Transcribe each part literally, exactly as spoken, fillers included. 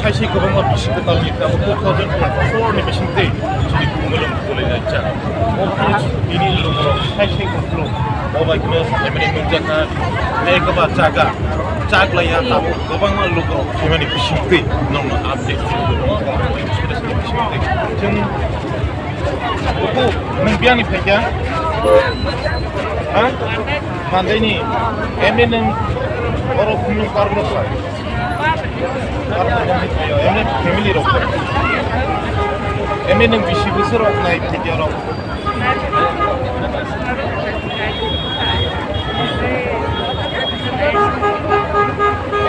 Saisi kwbangma bisi kwtalni tamo two thousand four ni bising tei chini Khumulwng kwlwi laijak. O khe bini lukurok saisi kwplung. O bai kheno M N A nukjakha, ekaba jaga chaklaiya, tamo kwbangma lukurok phaimani bising tei nokno update. Chwng Buku, nwng biyani phaikya? Ha? Mandaini, M A nwng oro khumlung parkno sa. M A family rok. M A nwng bisi bwswk rok nai phaikya rok.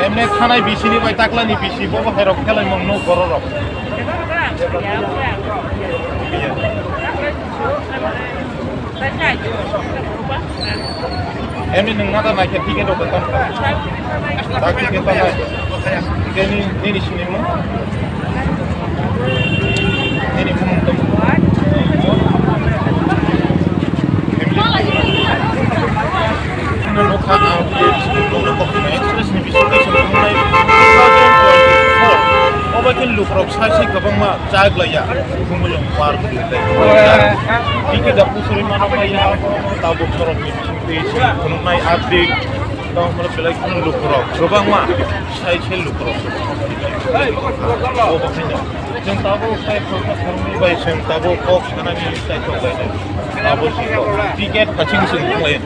M A thanai bisini bai taklani bisi bobo hai rok khelai mong no borok rok. Emi nwng nata naikhe ticket rok tong kha. Tak ticket ta nai. Keni nini sinimung. Nini bumung tong. Nokha ang express ni bising kaisa tongnai two thousand twenty-four. Obo khe lukurok sai sai kwbangma chaklaiya. Khumulwng park. Tiki da pusuri mano maya, tabuk sorok ni bising twi sini phunuknai update. Tamo belai kheno lukurok kwbangma, sai se lukurok. Obo khaino. Chwng tabuk sai khoroksa khoroknwi bai chwng tabuk kok sanani sai khoroksa. Abo si ticket kaching sing thanglaio.